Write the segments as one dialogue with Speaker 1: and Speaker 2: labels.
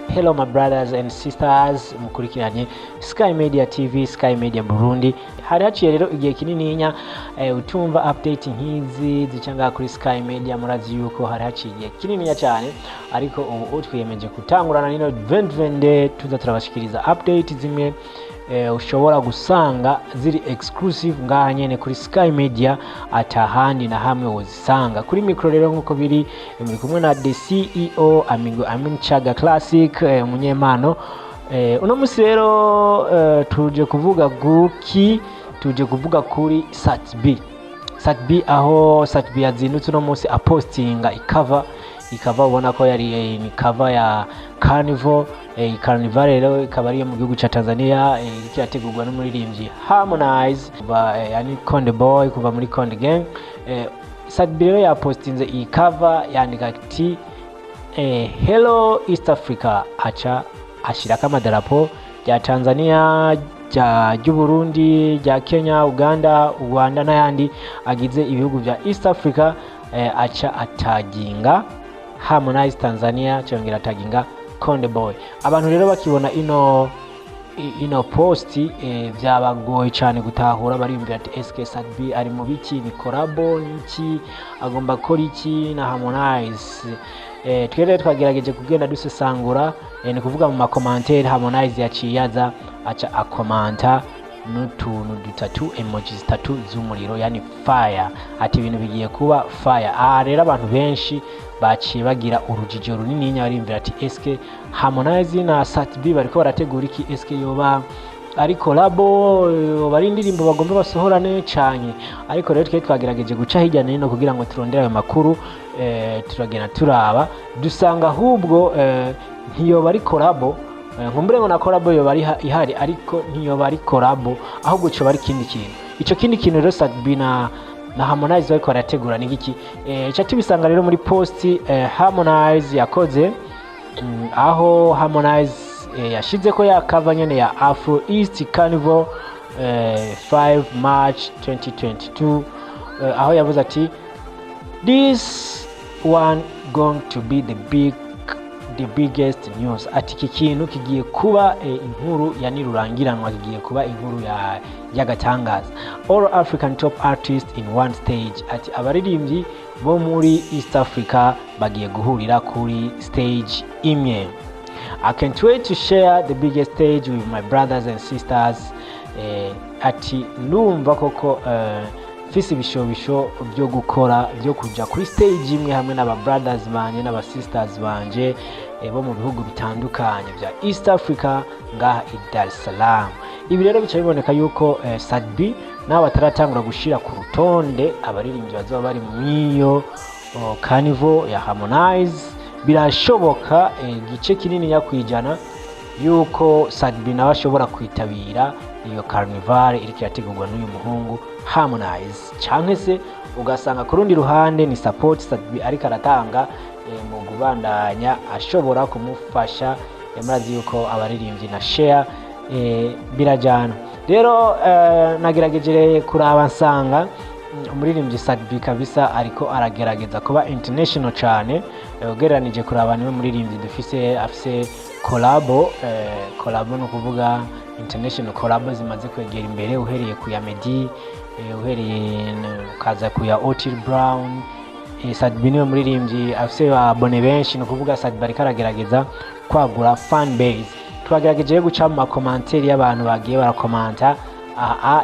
Speaker 1: Hello my brothers and sisters mukurikiranye Sky Media TV, Sky Media Burundi. Hari haciye rero igihe kinininya utumva update nk'izi zica ngaha kuri Sky Media. Murazi yuko hari haciye igihe kinininya cyane, ariko ubu twiyemeje gutangurana nino 2022 tuza turabashikiriza update zimwe ushobora gusanga ziri exclusive ngaha nyene kuri Sky Media, atahandi na hamwe wozisanga. Kuri micro rero nkuko biri, muri kumwe na the CEO Amigo Amin Chaga Classic, umunyempano. Uno musi rero tuje kuvuga guki? Tuje kuvuga kuri Sat-B. Sat-B, aho Sat-B yazindutse uno musi apostinga icover, ikava ubona ko yari ni cover ya Carnival. Carnival rero ikaba ariyo mu gihugu ca Tanzania, iriko irategurwa n'umuririmbyi Harmonize kuva yani Konde Boy, kuva muri Konde Gang. Sat-B rero yapostinze iyi cover, yandika ati "Hello East Africa", aca ashirako amadarapo rya Tanzania, rya ry'Uburundi, rya Kenya, Uganda, u Rwanda n'ayandi agize ibihugu vya East Africa. Aca ataginga Harmonize Tanzania, cyongera ataginga Konde Boy. Abantu rero bakibona ino post, vyabagoye cyane gutahura. Bariyumvira ati: "SK Sat-B ari mu biki? Ni collabo? Niki agomba gukora iki na Harmonize?" Twe rero twagerageje kugenda dusesangura, ni kuvuga mu macommentaires Harmonize yaciye aza aca akomanta n'utuntu dutatu, emoji zitatu z'umuriro, yani fire, ati ibintu bigiye kuba fire. Aha rero abantu benshi baciye bagira urujijo runini, bariyumvira ati: "Eske Harmonize na Sat-B bariko barategura iki? Eske yoba ari collabo? Yoba ari indirimbo bagomba basohorane canke?" Ariko rero twe twagerageje guca hirya no hino kugira ngo turondere ayo makuru. Turagenda turaba, dusanga ahubwo ntiyoba ari collabo. Nkumbure ngo na collabo yoba ari ihari, ariko ntiyoba ari collabo, ahubwo coba ari ikindi kintu. Ico kindi kintu rero Sat-B na Harmonize bariko barategura ni giki? Ca tubisanga rero muri post Harmonize yakoze, aho Harmonize yashizeko ya cover nyene ya Afro East Carnival, 5 March 2022, aho yavuze ati: "This one going to be the biggest news", ati iki kintu kigiye kuba inkuru ya nirurangiranwa, kigiye kuba inkuru ya y'agatangaza. "All African top artists in one stage", ati abaririmbyi bo muri East Africa bagiye guhurira kuri stage imwe. "I can't wait to share the biggest stage with my brothers and sisters." Ati ndumva koko mfise ibishobisho byo gukora, byo kuja kuri stage imwe hamwe n'aba brothers banje n'aba sisters banje bo mu bihugu bitandukanye vya East Africa ngaha i Dar es Salaam. Ibi rero bica biboneka yuko Sat-B nabo bataratangura gushira ku rutonde abaririmbyi bazoba bari mw'iyo Carnival ya Harmonize. Birashoboka igice kinini nyakwijana yuko Sat-B nawe ashobora kwitabira iyo carnival iriko irategurwa n'uyu muhungu Harmonize, canke se ugasanga ku rundi ruhande ni support Sat-B ariko aratanga mu kubandanya ashobora kumufasha. Murazi yuko abaririmbyi na share birajana. Rero nagerageje kuraba nsanga umuririmbyi Sat-B kabisa ariko aragerageza kuba international cyane, ugereranije kuraba niwe muririmbyi dufise afise collabo. Collabo ni ukuvuga international collabo zimaze kwegera imbere, uhereye ku ya Meddy, uhereye ukaza ku ya Otile Brown. Sat-B niwe muririmbyi afise abone benshi. Ni ukuvuga Sat-B ariko aragerageza kwagura fan base. Twagerageje rero guca mu macommentaires y'abantu bagiye barakomanta aha.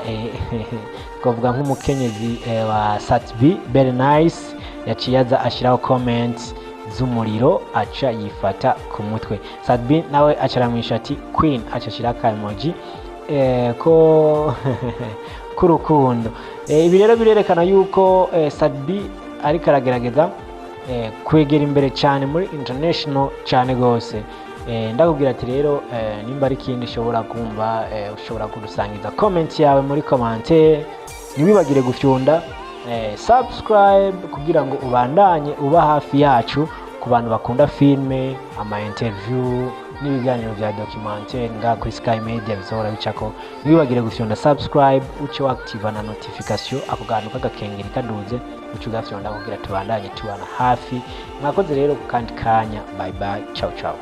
Speaker 1: Twavuga nk'umukenyezi wa Sat-B, Berenice, yaciye aza ashyiraho comment z'umuriro, aca yifata ku mutwe. Sat-B nawe aca aramwisha ati "Queen", aca ashyiraho aka emoji ko k'urukundo. Ibi rero birerekana yuko Sat-B ariko aragerageza kwegera imbere cyane muri international cyane rwose. Ndakubwira ati rero nimba ari ikindi ushobora kumva, ushobora kudusangiza comment yawe muri commentaire. Ntiwibagire gufyonda subscribe kugira ngo ubandanye uba hafi yacu. Ku bantu bakunda filme, ama interview n'ibiganiro vya documentaire ngaha kuri Sky Media bizohora bicako, ntiwibagire gufyonda subscribe, uce waactiva na notification, ako kantu k'agakengeri kaduze uce ugafyonda kugira tubandanye tubana hafi. Mwakoze rero ku kandi kanya. Bye bye, ciao ciao.